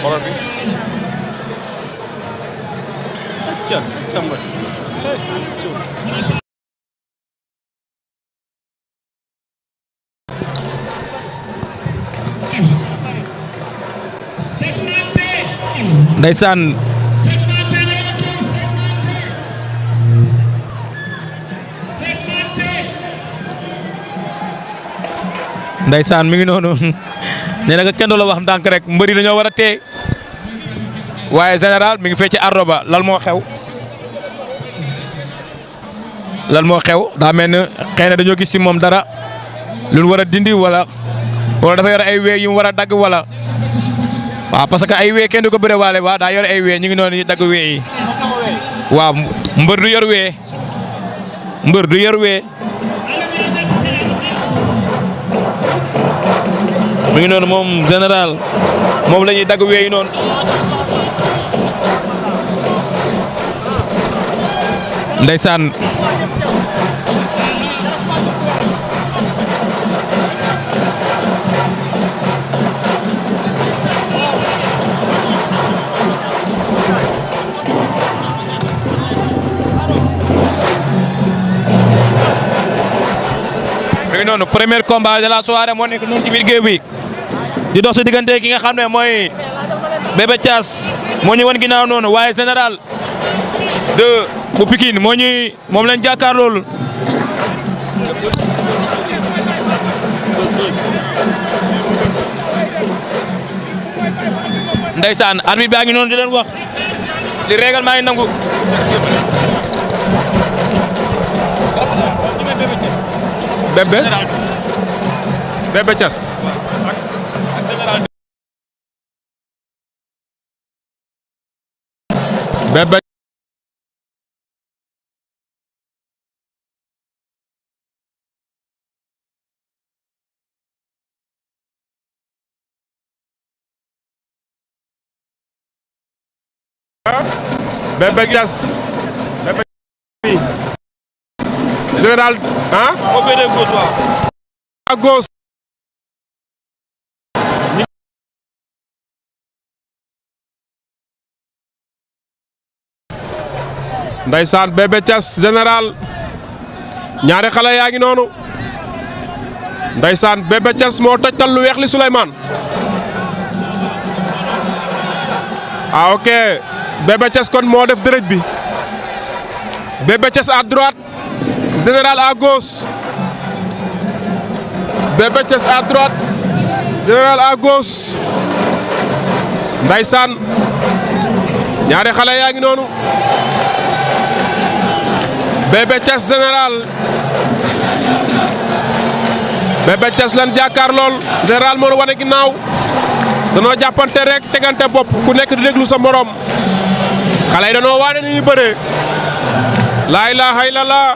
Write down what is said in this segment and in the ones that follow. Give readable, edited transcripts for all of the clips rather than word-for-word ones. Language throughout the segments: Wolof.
xoolal bi ndeysaan ndeysaan mi ngi noonu nee na kenn du la wax ndànk rek mbëri dañoo war a tee waaye général mi ngi fecc ardo ba lan moo xew daa mel ne xëy na dañoo gis ci moom dara lu war a dindi wala dafa yor ay wee yu mu war a dagg wala waaw parce que ay wee kenn du ko bëre waale waa daa yor ay wee ñu ngi noonu ñu dagg wee yi waaw mbër du yor wee mi ngi noonu moom général moom la ñuy dagg wee yi noonu ndeysaan mi ngi noonu premier combat de la soirée moo nekk noonu ci biir géew bi di dox si diggante ki nga xam ne mooy Bébé Thiass moo ñu wan ginnaaw noonu waaye général de bu Pikine moom lañ jàkkaar loolu ndeysaan arbitre baa ngi noonu di leen wax li règlement yi nangu Bébé Thiass Bébé Bébé Thiass Bébé général ah moo féetee gauche waaw à gauche ndeysaan Bébé Thiass général ñaari xale yaa ngi noonu ndeysaan Bébé Thiass moo tojtal lu weex li Souleymane ah ok Bébé Thiass kon moo def dërëj bi Bébé Thiass à droite général à gauche Bébé Thiass à droite général à gauche ndeysaan ñaari xale yaa ngi noonu Bébé Thiass général Bébé Thiass lan jàkkaar lool général moo wane ginnaaw danoo jàppante rek tegante bopp ku nekk di déglu sa morom xale yi danoo waane ni ñu bëree laa ilaaha illallah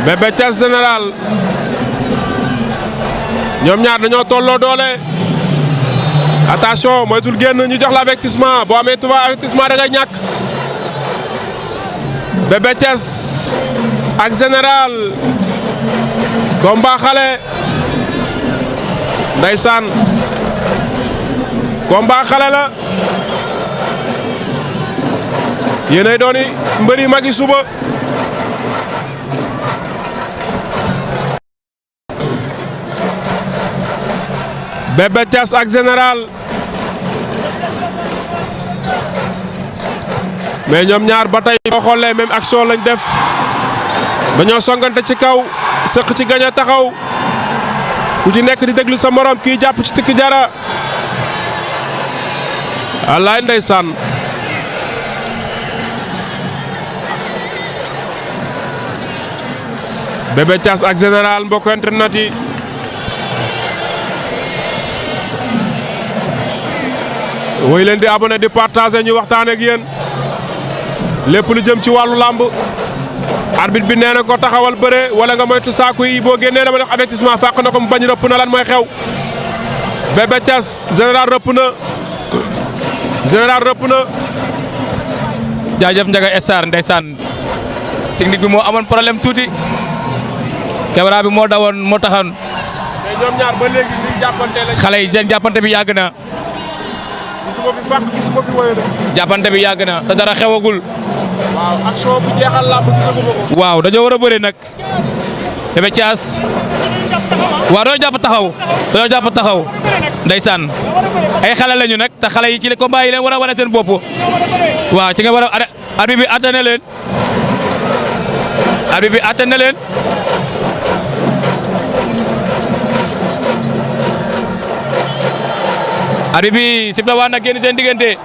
Bébé Thiass général ñoom ñaar dañoo tolloo doole attention moytul génn ñu jox la avertissement boo amee tuba avertissement da ngay ñàkk Bébé Thiass ak général combat xale ndeysaan combat xale la yéenay dooni mbëri magi suba Bébé Thiass ak général mais ñoom ñaar ba tey boo xoolee même action lañ def dañoo songante ci kaw sëq ci gañ a taxaw ku ci nekk di déglu sa morom kii jàpp ci tikki jara wallaay ndeysaan Bébé Thiass ak général mbokk internet yi woy leen di abonné di partager ñu waxtaan ak yéen lépp lu jëm ci wàllu làmb arbitre bi nee na ko taxawal bëre wala nga moytu saaku yi boo génnee dama def avertissement fàq na ko mu bañ rëpp na lan mooy xew Bébé Thiass général rëpp na jaajëf Ndiaga Star ndeysaan technique bi moo amoon problème tuuti caméra bi moo dawoon moo taxoon mais ñoom ñaar ba léegi ñu jàppante lañ. xale yi seen jàppante bi yàgg na. gisuma fi fàq gisuma fi woyale. jàppante bi yàgg na te dara xewagul. waaw action bu jeexal làmb gisaguma ko. waaw dañoo war a bëre nag. Bébé Thiass. waaw dañoo jàpp taxaw. ndeysaan ay xale lañu nag te xale yi ci combat yi leen war a wane seen bopp. waaw ci nga war a arbitre bi àtte na leen. arbitre bi àtte na leen. arbitre bi sifla waan na génn seen diggante.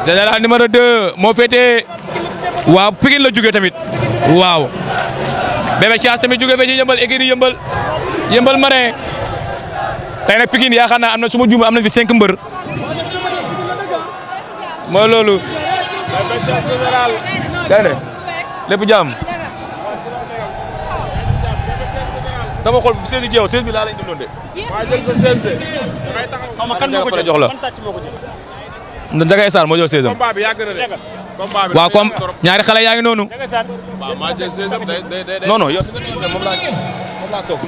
Général numéro 2 moo féetee waaw Pikine la jógee tamit waaw. Bébé Thiass tamit jógee fee ci yëmbal écurie yëmbal marin tey nag Pikine yaakaar naa am na su ma juum am na fi 5 mbër mooy loolu. gaynde lépp jàmm dama xool 16 jeew 16 bi laa lay indiloon de. waa jël sa 16. xaw ma kan moo ko jox la. Ndiaga Sarr moo jël 16 am. combat bi yàgg na de. combat bi waaw comme ñaari xale yaa ngi noonu. waaw maa jël 16 am day non non yow moom laa toog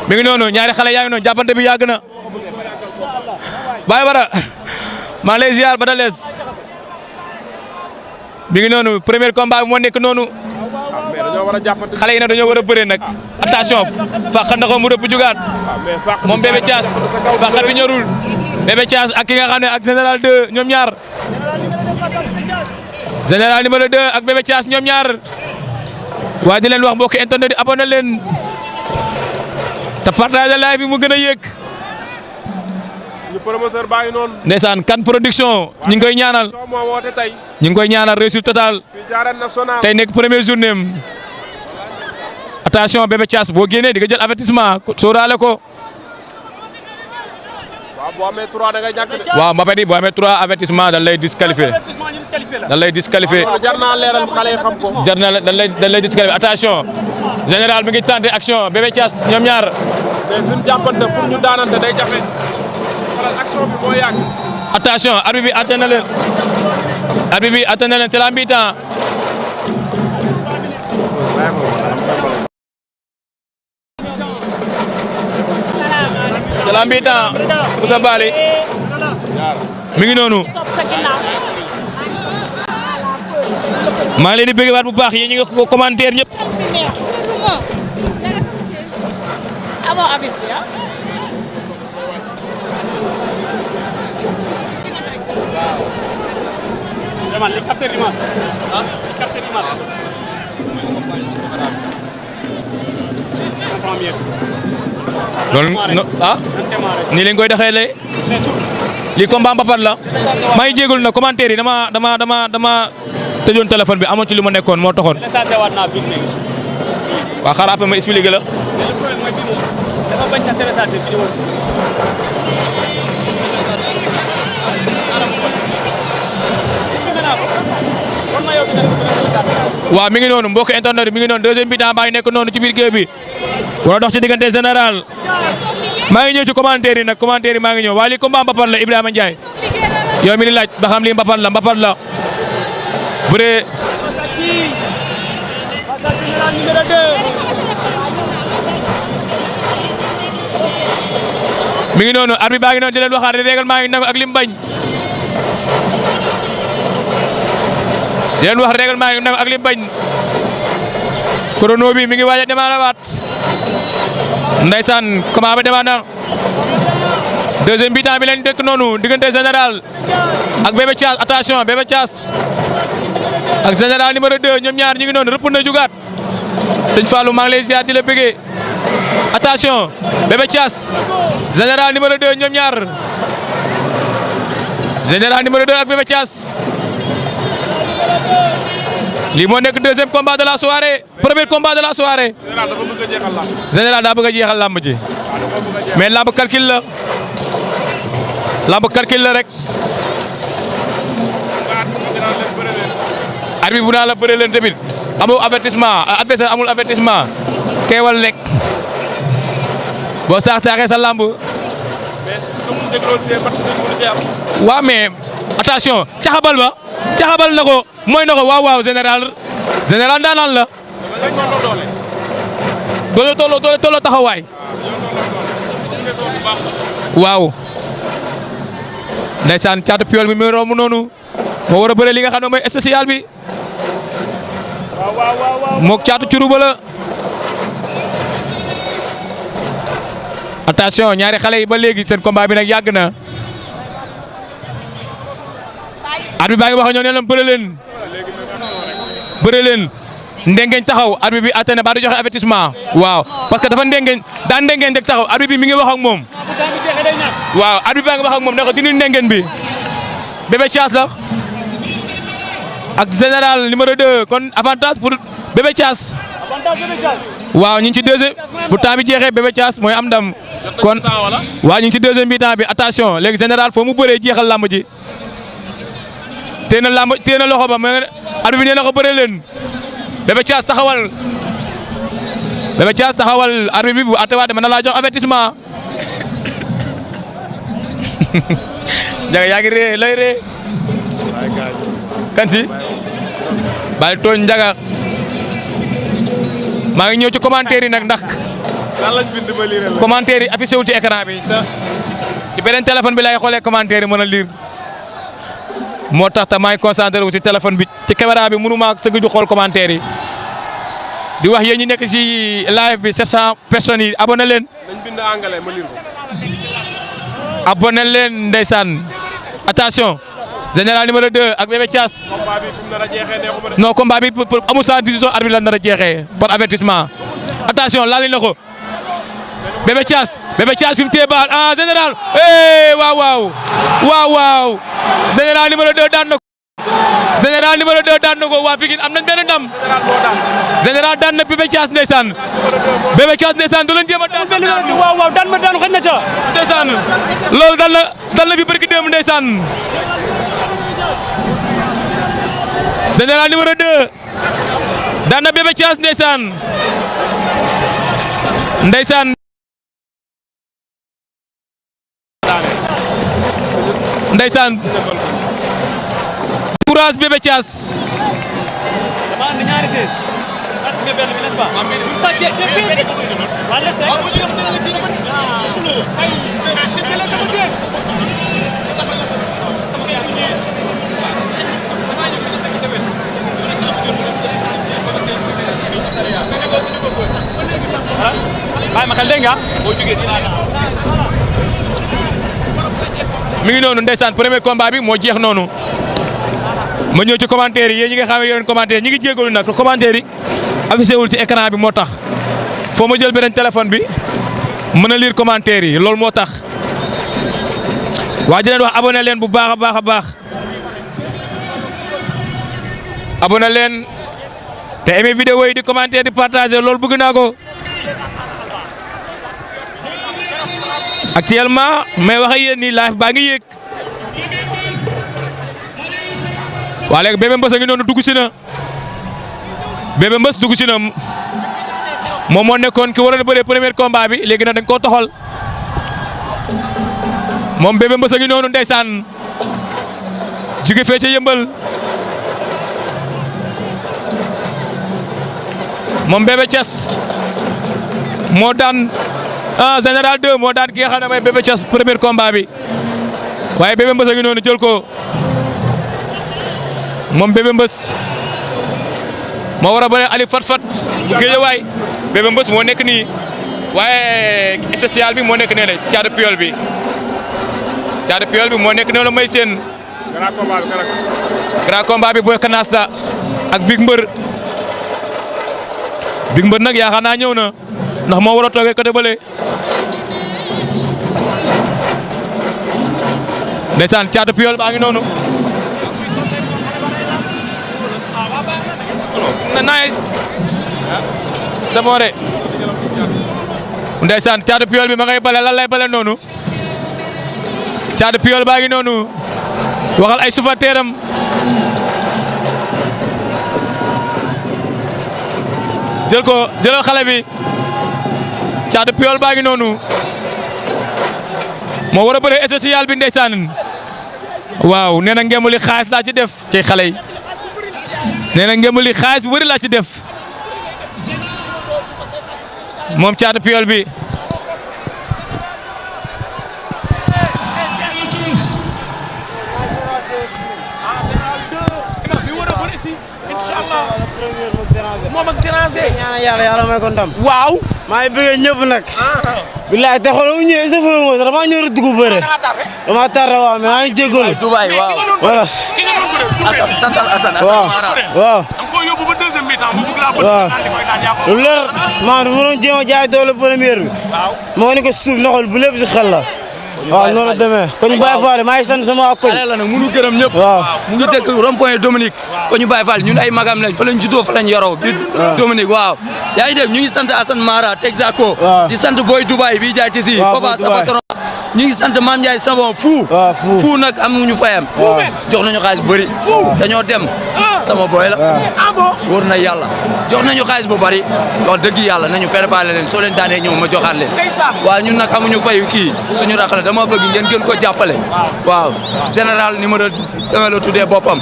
mi ngi noonu ñaari xale yaa ngi noonu jàppante bi yàgg na. Baye Bara maa ngi lay ziar ba dalees mi ngi noonu premier combat bi moo nekk noonu. mais dañoo war a jàppante. xale yi nag dañoo war a bëre nag attention fàq na ko mu rëpp jugaat moom Bébé Thiass fàqat bi ñorul Bébé Thiass ak ki nga xam ne ak général 2 ñoom ñaar général numéro 2 ak Bébé Thiass ñoom ñaar waa di leen wax mbokki internet di abonné leen te partage live bi mu gën a yéeg. suñu promoteur baa ngi noonu. ndeysaan kan production ñu ngi koy ñaanal moo woote tey. ñu ngi koy ñaanal réussite totale fii ci arène nationale. tey nekk première journée am attention Bébé Thiass boo génnee di nga jël avertissement sóoraale ko. waaw boo amee 3 da ngay ñàkk de. waaw Mbappé boo amee 3 avertissement dañ lay disqualifié. dañ lay disqualifié. jar naa leeral xale yi xam ko. jar na dañ lay disqualifié attention général mi ngi tenté action Bébé Thiass ñoom ñaar. mais fi mu jàppante pour ñu daanante day jafe. xoolal action bi moo yàgg. attention arbitre bi atteint na leen. arbitre bi atteint na leen c'est la mi-temps. c'est la mi-temps Moussa Bali mi ngi noonu. maa ngi leen di bëgg waat bu baax yéen ñi nga commentaire ñëpp. Les capteurs d'image. Les capteurs d'image. loolu nii lañ koy doxee lee lii combat mbapat la maa ngi jégalu na commentaire yi dama tëjoon téléphone bi amoon ci li ma nekkoon moo taxoon. waaw xaaral après ma expliqué la. waaw mi ngi noonu mbokk internet mi ngi noonu deuxième mi-temps baa ngi nekk noonu ci biir géew bi wala dox ci diggante général maa ngi ñëw ci commentaire yi nag commentaire yi maa ngi ñëw waaye lii combat mbapat la Ibrahima Ndiaye yow mi ni laaj ba xam lii mbapat la bëre mi ngi noonu arbitre baa ngi noonu di leen waxaat règlement ngi nangu ak lim bañ di leen wax règlement ngi nangu ak lim bañ chrono bi mi ngi waaj a démarrer waat ndeysaan comment ba démarrer na deuxième mi-temps bi leen dëkk noonu diggante général ak Bébé Thiass attention Bébé Thiass ak général numéro 2 ñoom ñaar ñu ngi noonu rëpp na jugaat sëñ Fallou maa ngi lay ziar di la bëggee attention Bébé Thiass général numéro 2 ñoom ñaar général numéro 2 ak Bébé Thiass lii moo nekk deuxième combat de la soirée premier combat de la soirée. général daa bëgg a jeexal làmb ji mais làmb calcul la rek. arbitre bu naa la bëre leen tamit amul avertissement adversaire amul avertissement teewal nekk boo saaxee sa làmb. mais est-ce que mu dégloo parce que mu am. waaw mais attention caxabal ba caxabal na ko mooy na ko waaw général daanaan la. doole tolloo taxawaay. waaw. ndeysaan Caatu Piol bi muy romb noonu moo war a bëre li nga xam ne mooy spécial bi. mook Caatu Curuba la. attention ñaari xale yi ba léegi seen combat bi nag yàgg na. arbitre baa ngi wax ak ñoom nee na bëre leen ndengeñ taxaw arbitre bi atte na ba di joxe avertissement waaw parce que dafa ndengeñ daan ndengeñ rek taxaw arbitre bi mi ngi wax ak moom waaw arbitre baa ngi wax ak moom ne ko dindi ndengeñ bi Bébé Thiass la ak général numéro 2 kon avantage pour Bébé Thiass waaw ñu ngi ci deuxième bu temps bi jeexee Bébé Thiass mooy am ndam kon waaw ñu ngi ci deuxième bi temps bi attention léegi général foo mu bëree jeexal làmb ji téye na loxo ba mais arbitre bi nee na ko bëree leen Bébé Thiass taxawal arbitre bi bu attewaat mën na laa jox avertissement Ndiaga yaa ngi ree lay ree kan si bàyyi tooñ Ndiaga maa ngi ñëw ci commentaire yi nag ndax commentaire yi affiché wul ci écran bi ci beneen téléphone bi lay xoolee commentaire yi mën a lire moo tax te maa ngi concentré wu ci téléphone bi ci caméra bi mënu maa sëgg di xool commentaire yi di wax yéen ñi nekk ci live bi 700 personnes yi abonné leen. nañ bind anglais ma lire ko. abonné leen ndeysaan attention général numéro 2 ak Bébé Thiass. combat bi fu mu nar a jeexee neexuma de. non combat bi amul sans décision arbitre la nar a jeexee par avertissement attention laali na ko Bébé Thiass fi mu téye baal général waaw général numéro 2 daan na ko. général numéro 2 daan na ko waa Pikine am nañ benn ndam. général daan na Bébé Thiass ndeysaan. Bébé Thiass ndeysaan du leen jéem a daan. waaw daan ma daanu xëy na ca. ndeysaan loolu dal na fi barki démb ndeysaan. général numéro 2 daan na Bébé Thiass ndeysaan. courage Bébé Thiass. dama andi ñaari sees. sàcc nga benn bi n'est-ce pas. sàcc waa les rek. bàyyi ma xel dégg nga. mi ngi noonu ndeysaan premier combat bi moo jeex noonu. ma ñëw ci commentaire yi yéen ñi nga xam ne yéen commentaire ñi ngi jégalu nag commentaire yi affiché wul ci écran bi moo tax foo ma jël beneen téléphone bi mën a lire commentaire yi loolu moo tax waa di leen wax abonné leen bu baax a baax abonné leen te aimé vidéo yi di commentaire di partager loolu bëgg naa ko actuellement may wax ak yéen nii live baa ngi yéeg. waa léegi Bébé Mbeuss a ngi noonu dugg si na Bébé Mbeuss dugg si na moom moo nekkoon ki waroon a bëree premier combat bi léegi nag dañ koo toxal moom Bébé Mbeuss a ngi noonu ndeysaan jóge fee ca yëmbal moom Bébé Thiass moo daan général 2 moo daan ki nga xam ne mooy Bébé Thiass premier combat bi waaye Bébé Mbeuss a ngi noonu jël ko. moom Bébé Mbeuss moo war a bëre Ali Fat Fat bu Géejawaay Bébé Mbeuss moo nekk nii waaye spécial bi moo nekk nee na Caatu Piol bi moo nekk noonu may seen. grand combat bi Boy Kanassa ak Big Mbër nag yaakaar naa ñëw na ndax moo war a toogee côté bële. ndeysaan Caatu Piol baa ngi noonu. nice c'est bon de ndeysaan Caatu Piol bi ma ngay bale lan lay bale noonu Caatu Piol baa ngi noonu waxal ay supporteram jëlal xale bi Caatu Piol baa ngi noonu moo war a bëre spécial bi ndeysaan waaw nee na ngemu li xaalis laa ci def ci xale yi nee na ngemu li xaalis bu bëri laa ci def moom Caatu Piol bi moom ak déranger ñaan yàlla may ko ndam waaw maa ngi bëgg ñëpp nag billaay te xoolal mu ñëwee sa fulu mo dama ñëw rek dugg bëre dama tar waaw mais maa ngi jégalu Dubaay waaw voilà ki nga doon bëre Assane santal Assane waaw da nga ko yóbbu ba deuxième mi-temps mu bëgg laa bëgg waaw daal di koy daan yaa ko lu leer maa dama doon jéem a jaay doole première bi moo ni ko suuf na xool bu lépp si xel la waaw noonu la demee ko ñu Baye Fall maa ngi sant sama ak koñ xale la nag mënu gërëm ñëpp waaw mu ngi dëkk rond-point Dominique ko ñu Baye Fall ñun ay magam lañ fa lañ juddoo fa lañ yoroo bi Dominique waaw yaa ngi dégg ñu ngi sant Assane Mara Texaco di sant Boy Dubaay bi jaay tisi Papa Sabatron ñu ngi sant Mame Ndiaye Savon fu nag amuñu fayam jox nañu xaalis bëri dañoo dem sama boy la wóor na yàlla jox nañu xaalis bu bëri wax dëgg yàlla nañu préparé leen soo leen daanee ñëw ma joxaat leen waaw ñun nag amuñu fayu kii suñu rakk la dama bëgg ngeen gën ko jàppale waaw général numéro dama la tuddee boppam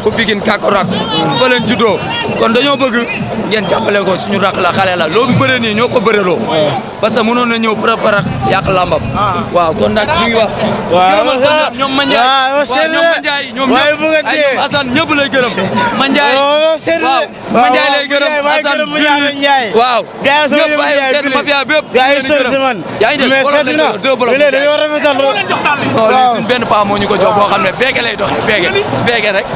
bu Pikine Kakorak fa leen juddoo kon dañoo bëgg ngeen jàppale ko suñu rakk la xale la loolu bëre nii ñoo ko bëreloo parce que mënoon na ñëw préparer yàq lambam waaw kon nag ñu ngi wax ñoom Mandiaye ñoom ñëpp ay ñoom Assane ñëpp lay gërëm Mandiaye waaw Mandiaye lay gërëm Assane waaw ñëpp ay kenn mafia bépp yaa ngi dégg deux blocs non lii suñ benn paa moo ñu ko jox boo xam ne beege lay doxee beege rek